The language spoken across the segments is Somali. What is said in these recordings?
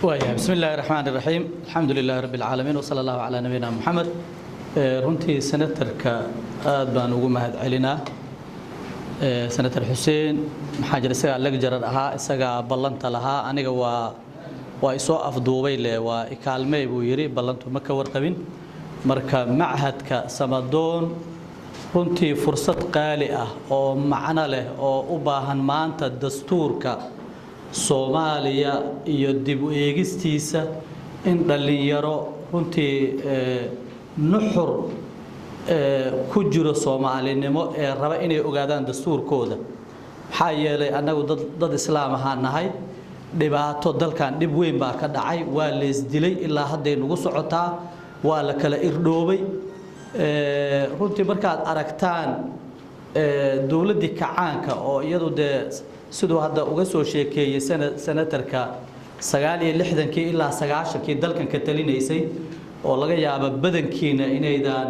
Waaya, bismi illaahi raxmaan iraxiim, alxamdu lilaahi rabbi alcaalamiin, wasala allahu calaa nabiyina Moxamed. Runtii senatarka aad baan ugu mahad celinaa, Senator Xuseen. Maxaa jira, isagaa lecturer ahaa, isagaa ballanta lahaa. Aniga waa isoo afduubay le, waa ikaalmey buu yidhi, ballantu ma ka warqabin. Marka machadka Samadoon runtii fursad qaali ah oo macno leh oo u baahan maanta dastuurka Soomaaliya iyo dib u eegistiisa in dhallinyaro runtii nuxur ku jiro soomaalinimo ee raba inay ogaadaan dastuurkooda. Maxaa yeelay, annagu dad islaam ahaan nahay. Dhibaato dalkan dhib weyn baa ka dhacay, waa leesdilay, ilaa hadday nagu socotaa, waa la kala irdhoobay. Runtii markaad aragtaan dowladdii kacaanka oo iyadu dee siduu hadda uga soo sheekeeyey senatarka 69-kii ilaa 90-kii dalkan ka talinaysay, oo laga yaabo badankiina inaydaan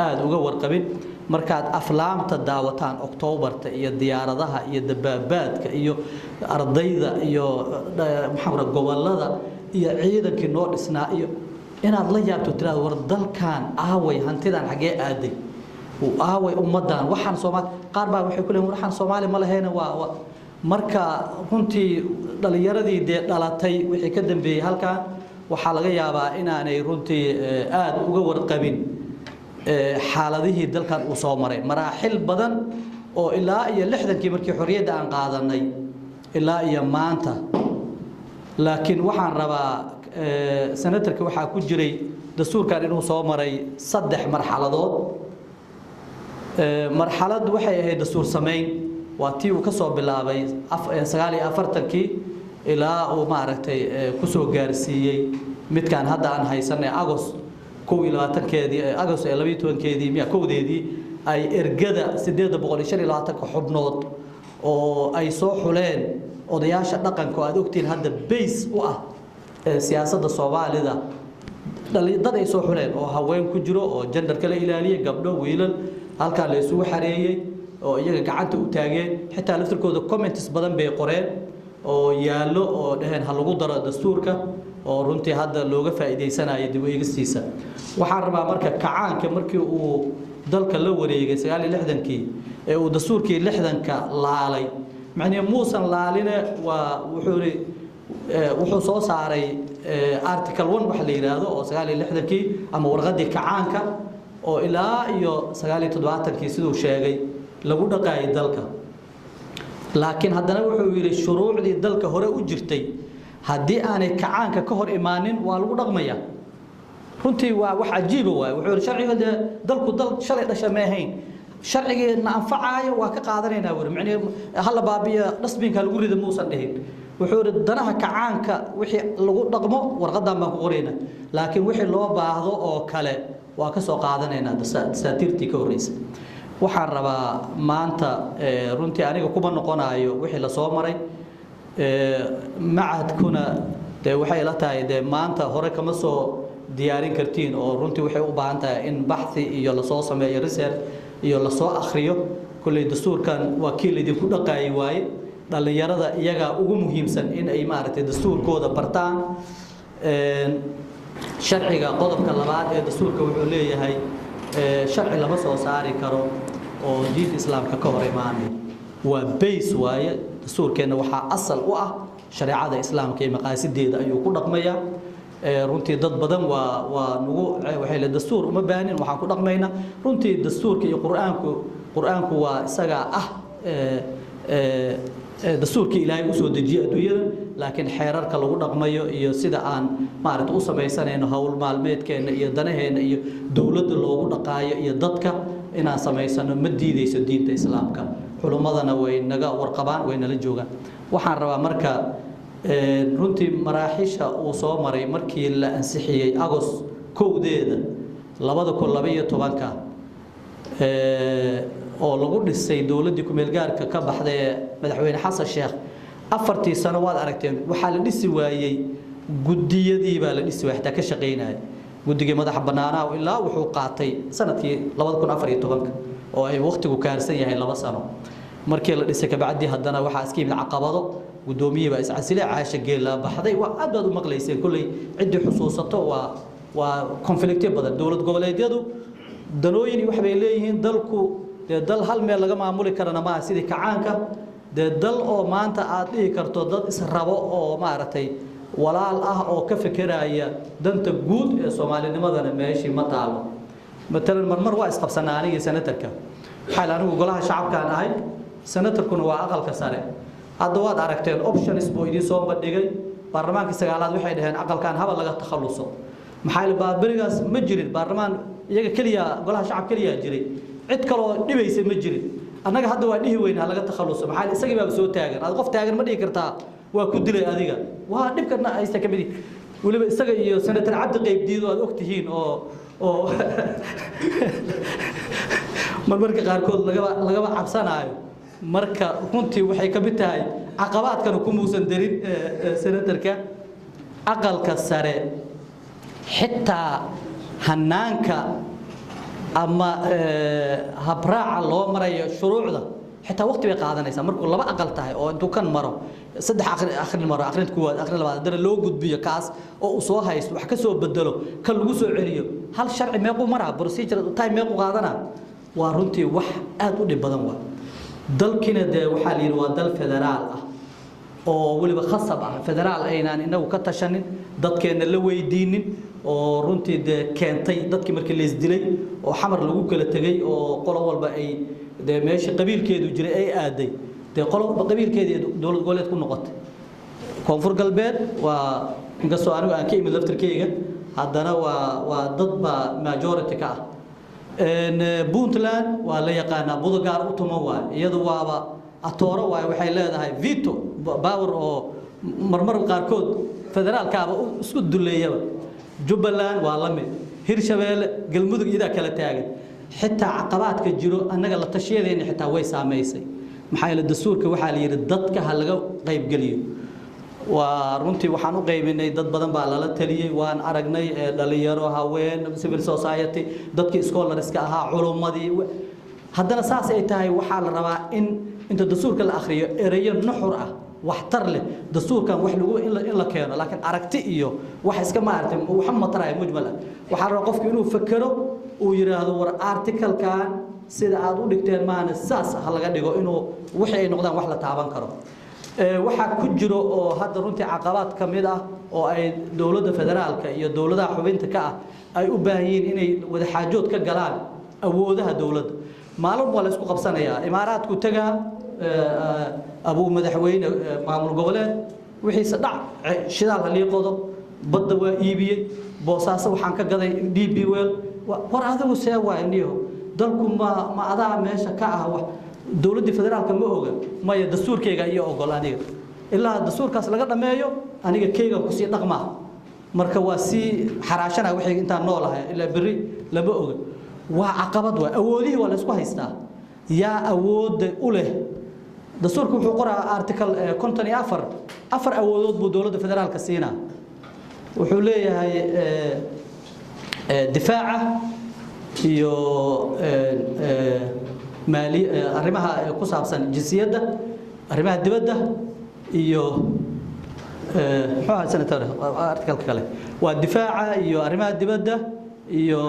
aada uga warqabin, markaad aflaamta daawataan, Oktoobarta iyo diyaaradaha iyo dabaabaadka iyo ardayda iyo maxaa gobolada iyo ciidankii noo dhisnaa, iyo inaad la yaabto, tiraado: "War dalkan aaway? Hantidan xaggee aaday? Aaway ummaddan?" Waxaan Soomaali qaar baa waxay ku leeyihin: "Waxaan Soomaali ma lahayna." Waa marka runtii dhalinyaradii dee dhalatay wixii ka dambeeyey halkan waxaa laga yaabaa inaanay runtii aada uga warqabin xaaladihii dalkan uu soo maray, maraaxil badan oo ilaa iyo 60-kii markii xorriyadda aan qaadanay ilaa iyo maanta. Laakiin waxaan rabaa, senatarka waxaa ku jiray dastuurkan inuu soo maray 3 marxaladood. Marxalad waxay ahayd dastuur samayn, waa tii uu ka soo bilaabay 49-kii ilaa uu maaragtay kusoo gaarsiiyey midkaan hadda aan haysanay Agost 21-keedii, Agost ee 12-keedii miya, 1-deedii, ay ergada 825-ka xubnood oo ay soo xuleen odayaasha dhaqanka, oo aad ogtihiin hadda base u ah siyaasadda Soomaalida, dad ay soo xuleen oo haween ku jiro oo gender kala ilaaliyey, gabdho, wiilal, halkaa la isugu xareeyey oo iyaga gacanta u taageen. Xitaa laftirkooda comments badan bay qoreen oo yaallo oo dhaheen ha lagu daro dastuurka, oo runtii hadda looga faa'iidaysanayo dib u eegistiisa. Waxaan rabaa marka, kacaanka markii uu dalka la wareegay 69-kii ee uu dastuurkii 60-ka laalay, macnihi muusan laaline, waa wuxuu wuxuu soo saaray article 1 waxa la yidhaahdo oo 69-kii ama warqaddii kacaanka oo ilaa iyo 79-kii siduu sheegay lagu dhaqaayay dalka. Laakiin haddana wuxuu yidhi shuruucdii dalka hore u jirtay haddii aanay kacaanka ka hor imaanin waa lagu dhaqmaya. Runtii waa wax cajiiba waay. Wuxuu yidhi sharciga dee dalku dal shalay dhasha ma ahayn, sharcigeedna anfacaayo waa ka qaadanaynaa. Wuri macnihi hala baabiya, dustbinka lagu rida muusan dhihin. Wuxuu yidhi danaha kacaanka wixii lagu dhaqmo warqadan baan ku qoraynaa, laakiin wixii loo baahdo oo kale waa ka soo qaadanaynaa dasaatiirtii ka horreysay. Waxaan rabaa maanta, runtii aniga kuma noqonayo wixii la soo maray, machadkuna dee waxay ila tahay dee maanta hore kama soo diyaarin kartiin, oo runtii waxay u baahan tahay in baxthi iyo lasoo sameeyo research iyo lasoo akhriyo. Kulley dastuurkan waa kii laydinku dhaqaayay waaye. Dhallinyarada iyagaa ugu muhiimsan in ay maaragtay dastuurkooda bartaan. Sharciga qodobka labaad ee dastuurka wuxuu leeyahay sharci lama soo saari karo oo diinta islaamka ka hor imaanay. Waa base waaye. Dastuurkeenna waxaa asal u ah shareecada islaamka iyo maqaasideeda ayuu ku dhaqmayaa. Runtii dad badan waa nagu waxay le dastuur uma baahnin, waxaan ku dhaqmaynaa. Runtii dastuurka iyo qur-aanku, qur-aanku waa isagaa ah dastuurkii Ilaahay usoo dejiyey adduunyada, laakiin xeerarka lagu dhaqmayo iyo sida aan maaragta u samaysanayno howl maalmeedkeenna iyo danaheenna iyo dowladda loogu dhaqaayo iyo dadka inaan samaysano ma diideyso diinta islaamka. Culummadana way naga warqabaan, way nala joogaan. Waxaan rabaa marka, runtii maraaxisha uu soo maray markii la ansixiyey Agost 1-deeda 2012-ka oo lagu dhisay dowladdii kumeelgaarka ka baxday ee Madaxweyne Xasan Sheekh, 4-tii sano waad aragteen, waxaa la dhisi waayey guddiyadii baa la dhisi waayey xitaa ka shaqaynaya guddigii madaxa bannaanaa ilaa wuxuu qaatay sanadkii 2014-ka oo ay waqtigu kaarsan yahay 2 sano. Markii la dhisay kabacdi haddana waxaa iska yimid caqabado. Guddoomiyihii baa iscasilay, Caasha Geellaa baxday. Waa aad baad u maqlayseen kolley, ciddii xusuusato. Waa conflictyo badan. Dowlad goboleedyadu danooyin iyo wax bay leeyihiin. Dalku dee dal hal meel laga maamuli karana maaha sidii kacaanka. Dee dal oo maanta aad dhihi karto dad israbo oo maaragtay walaal ah oo ka fekeraya danta guud ee soomaalinimadana meeshii ma taalo. Matalan, marmar waa isqabsanaa anigii senatarka. Maxaa anigu golaha shacabkaan ahay, senatarkuna waa aqalka sare. Hadda waad aragteen, options buu idiin soo bandhigay. Baarlamaankii sagaalaad waxay dhaheen aqalkan haba laga takhaluso. Maxaa yeele berigaas ma jirin baarlamaan, iyaga keliya, golaha shacab keliya jiray, cid kaloo dhibaysa ma jirin. Annaga hadda waa dhihi weyn ha laga takhaluso. Maxaa yeele isagii baaba soo taagan. Aad qof taagan ma dhihi kartaa waa ku dilay adiga. Waa dhibkana haysta ka mid yihiin. Weliba isaga iyo senator Cabdi Qaybdiid oo aad ogtihiin oo marmarka qaarkood lagaba cabsanaayo. Marka runtii waxay ka mid tahay caqabaadkana kumuusan darin senatarka. Aqalka sare xitaa hanaanka ama habraaca loo marayo shuruucda xitaa waqti bay qaadanaysaa. Markuu laba aqal tahay oo intuu kan maro, saddex akhrin maro, akhrin koowaad, akhrin labaad, haddana loo gudbiyo kaas oo uu soo haysto, wax ka soo bedelo, kan lagu soo celiyo, hal sharci meequu maraa, procedure time meequu qaadanaa? Waa runtii wax aad u dhib badan. Waa dalkina dee waxaa la yidhi waa dal federaal ah oo weliba khasab ah, federaal aynaan inagu ka tashanin, dadkeenna la weydiinin, oo runtii dee keentay dadkii markii la isdilay oo Xamar lagu kala tegay oo qolo walba ay dee meeshii qabiilkeedu jiray ay aaday. Dee qolo walba qabiilkeedii dowlad goboleed ku noqotay. Koonfur Galbeed waa, inkastoo anigu aan ka imid laftirkeyga, haddana waa dad baa majority ka ah. Puntland waa la yaqaanaa, budogaar u tuman waay, iyadu waaba atooro waay. Waxay leedahay veto power oo marmar qaarkood federaalkaaba isku duleeyaba. Jubbaland waa la mid, Hirshabeelle, Galmudug iyadaa kala taagan. Xitaa caqabaadka jiro annaga la tashiyadeena xitaa way saamaysay. Maxaa yeele dastuurka waxaa la yidhi dadka ha laga qaybgeliyo. Waa runtii waxaan u qaybinay dad badan baa lala taliyey, waan aragnay, dhalinyaro, haween, civil society, dadkii scholarska ahaa, culummadii. Haddana saas ay tahay, waxaa la rabaa in inta dastuurka la akhriyo ereyo nuxur ah, waxtar leh, dastuurkan wax lagu in la keeno. Laakiin aragti iyo wax iska maaragtay waxa mataraya mujmal ah. Waxaa la rabaa qofku inuu fakero, uu yiraahdo war articlekan sida aad u dhigteen maana, saas ha laga dhigo, inuu wixii ay noqdaan wax la taaban karo. Waxaa ku jiro oo hadda runtii caqabaad ka mid ah oo ay dowladda federaalka iyo dowladaha xubinta ka ah ay u baahan yihiin inay wadaxaajood ka galaan awoodaha dowladda. Maalin waa la isku qabsanayaa. Imaaraadku tagaa abuu madaxweyne maamul goboleed wixiise dhac, shidaal halii qodo, badda waa iibiyey, Boosaaso waxaan ka gaday DP World. War adigu see waay niyo, dalku ma adaa meesha ka ah? Wax dowladdii federaalka ma oga. Maya, dastuurkayga iyo ogol aniga, ilaa dastuurkaas laga dhammeeyo aniga keygan kusii dhaqmaa. Marka waa sii xaraashana wixii intaan noolahay, ilaa berri lama oga. Waa caqabad, waa awoodihii waa la isku haystaa. Yaa awoodda u leh? Dastuurku wuxuu qoraa article 54 afar awoodood buu dowladda federaalka siinaa. Wuxuu leeyahay difaaca iyo maali, arrimaha ku saabsan jinsiyadda, arrimaha dibadda iyo muxuu ahaa senator articalka kale? Waa difaaca iyo arrimaha dibadda iyo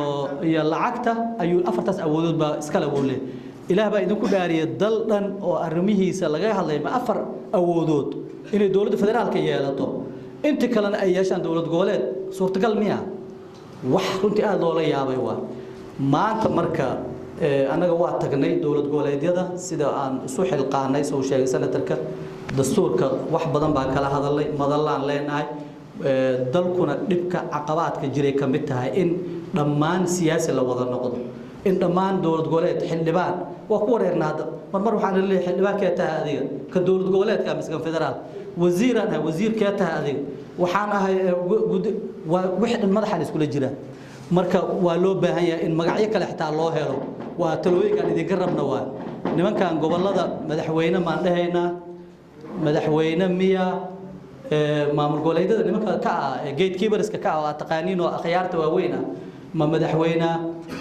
lacagta ayuu. Afartaas awoodood baa iskale buu leeyahay. Ilaah baa idinku dhaariyay, dal dhan oo arrimihiisa laga hadlay ma afar awoodood inay dowladda federaalka yeelato, inta kalena ay yeeshaan dowlad goboleed, suurtagal miya? Wax runtii aada loola yaabay waa maanta. Marka annaga waa tagnay dowlad goboleedyada sida aan isu xilqaanay, soo sheegay senatarka. Dastuurka wax badan baan kala hadalnay, madallaan leenahay. Dalkuna dhibka caqabaadka jiray ka mid tahay in dhammaan siyaasi la wada noqdo, in dhammaan dowlad goboleed xildhibaan waa ku wareernaa. Hadda marmar waxaan leeyahay xildhibaankee tahay adiga, ka dowlad goboleedka mise kan federaal? Wasiiraan ahay. Wasiirkee tahay adiga? Waxaan ahay waa wixii dhan madaxaan iskula jiraa. Marka waa loo baahan yahay in magacyo kale xitaa loo helo. Waa talooyinkaan idinka rabna. Waa nimankan gobollada madaxweyne maan dhahaynaa, madaxweyne miya? Maamul goboleedyada nimanka ka ah ee gatekeeperska ka ah oo aad taqaaniin oo akhyaarta waaweyn ah, ma madaxweyne?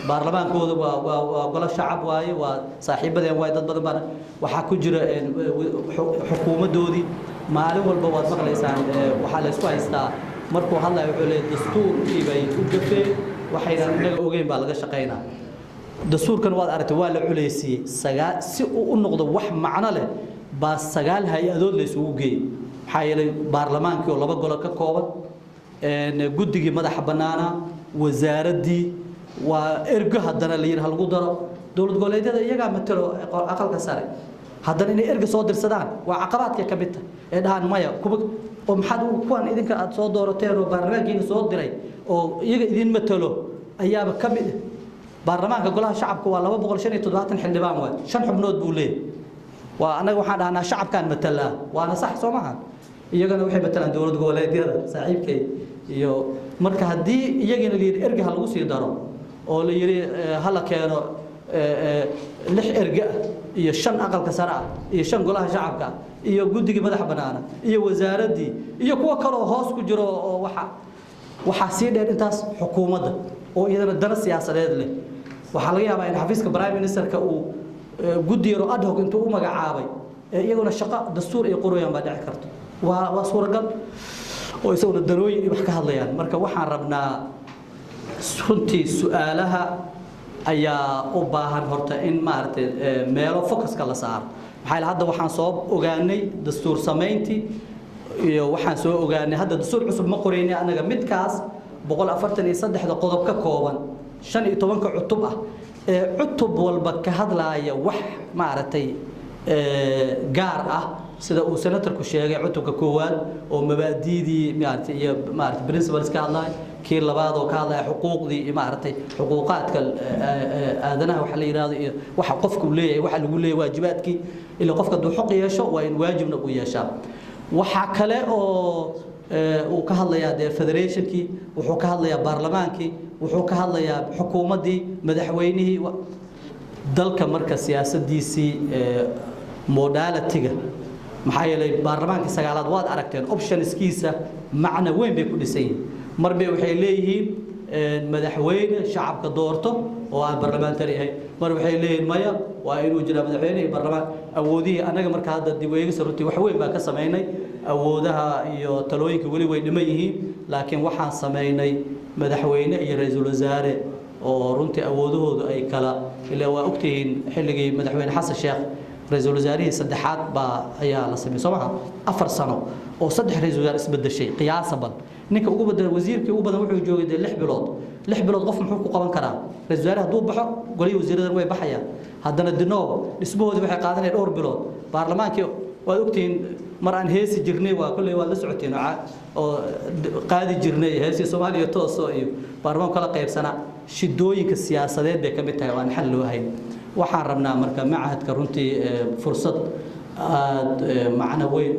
Baarlamaankooda waa golo shacab waaye, waa saaxiibadeen waaye. Dad badan baan waxaa ku jira xukuumaddoodii. Maalin walba waad maqlaysaan, waxaa la isku haystaa markuu hadlayo wuxuu leeyahay dastuurkii bay u gafeen, waxayna inaga ogeyn baa laga shaqaynaa. Dastuurkan waad aragtay, waa la culeysiiyey si uu u noqdo wax macno leh baa 9 hay-adood la isugu geeyey. Maxaa yeelay baarlamaankii oo 2 golo ka kooban, guddigii madaxa bannaanaa, wasaaraddii, waa ergo haddana la yidhi ha lagu daro dowlad goboleedyada iyagaa matalo aqalka sare, haddana inay erga soo dirsadaan waa caqabaadka ka mid tahay ee dhahaan maya kuba oo maxaad kuwan idinka aad soo doorateen oo baarlamaankiina soo diray oo iyaga idin matalo ayaaba ka mid ah. Baarlamaanka golaha shacabka waa 275 xildhibaan, waay 5 xubnood buu leeyahay. Waa annaga waxaan dhahnaa shacabkaan matalaa, waana sax soo maaha. Iyagana waxay matalaan dowlad goboleedyada saaxiibkay iyo marka haddii iyagina la yidhi erga ha lagu sii daro oo la yidhi ha la keeno 6 erga ah iyo 5 aqalka sare ah iyo 5 golaha shacabka ah iyo guddigii madaxa bannaana iyo wasaaraddii iyo kuwo kaloo hoos ku jiro oo waxaa sii dheer intaas xukuumadda oo iyadana dana siyaasadeed leh. Waxaa laga yaabaa in xafiiska prime ministerka uu guddi yaro ad hoc intuu u magacaabay iyaguna shaqo dastuur ay qorayaan baa dhici karto. Waa suuragal oo isaguna danooyin iyo wax ka hadlayaan. Marka waxaan rabnaa runtii su'aalaha ayaa u baahan horta in maaragtay meelo focuska la saaro. Maxaa yeelay hadda waxaan soo ogaanay dastuur samayntii iyo waxaan soo ogaanay hadda dastuur cusub ma qorayni annaga, midkaas 143 qodob ka kooban, 15 cutub ah ee cutub walba ka hadlaaya wax maaragtay gaar ah, sida uu senatorku sheegay cutubka koowaad oo mabaadiidii maaragtay iyo maaragtay principles ka hadlaaya, kii labaad oo ka hadlaya xuquuqdii iyo maaragtay xuquuqaadka aadanaha waxa la yiraahdo iyo waxa qofku leeyahay, waxa lagu leeyahay waajibaadkii, ila qofka hadduu xuq yeesho waa in waajibna uu yeeshaa. Waxa kale oo uu ka hadlayaa dee federationkii, wuxuu ka hadlayaa baarlamaankii, wuxuu ka hadlayaa xukuumaddii, madaxweynihii dalka. Marka siyaasadiisii modality-ga, maxaa yeelay baarlamaankii 9aad waad aragteen optionskiisa macna weyn bay ku dhisan yihiin. Mar bay waxay leeyihiin madaxweyne shacabka doorto oo aan barlamaantari ahayn, mar waxay leeyihiin maya waa inuu jiraa madaxweyne iyo barlamaan awoodihii. Annaga marka hadda dib u eegis runtii wax weyn baan ka samaynay, awoodaha iyo talooyinka weli way dhiman yihiin, laakiin waxaan samaynay madaxweyne iyo ra'iisul wasaare oo runtii awoodahoodu ay kala ilaa waa ogtihiin xilligii madaxweyne Xasan Sheekh ra'iisul wasaarihii saddexaad baa ayaa la sameeyay soo maha, 4 sano oo 3 ra'iisul wasaare isbedeshay qiyaasaban. Ninka ugu badan wasiirkii ugu badan wuxuu joogay dee 6 bilood. 6 bilood qof muxuu ku qaban karaa? Ra'iisul wasaare hadduu baxo golihii wasiiradan way baxayaan, haddana dinoob dhismahoodii waxay qaadanayaan dhowr bilood. Baarlamaankii waad ogtihiin mar aan heesi jirnay, waa kolley waad la socoteen oo qaadi jirnay heesii Soomaaliya toosoo iyo baarlamaanku kala qaybsanaa. Shidooyinka siyaasadeed bay ka mid tahay oo aan xal loo hayn. Waxaan rabnaa marka machadka runtii fursad aad macno weyn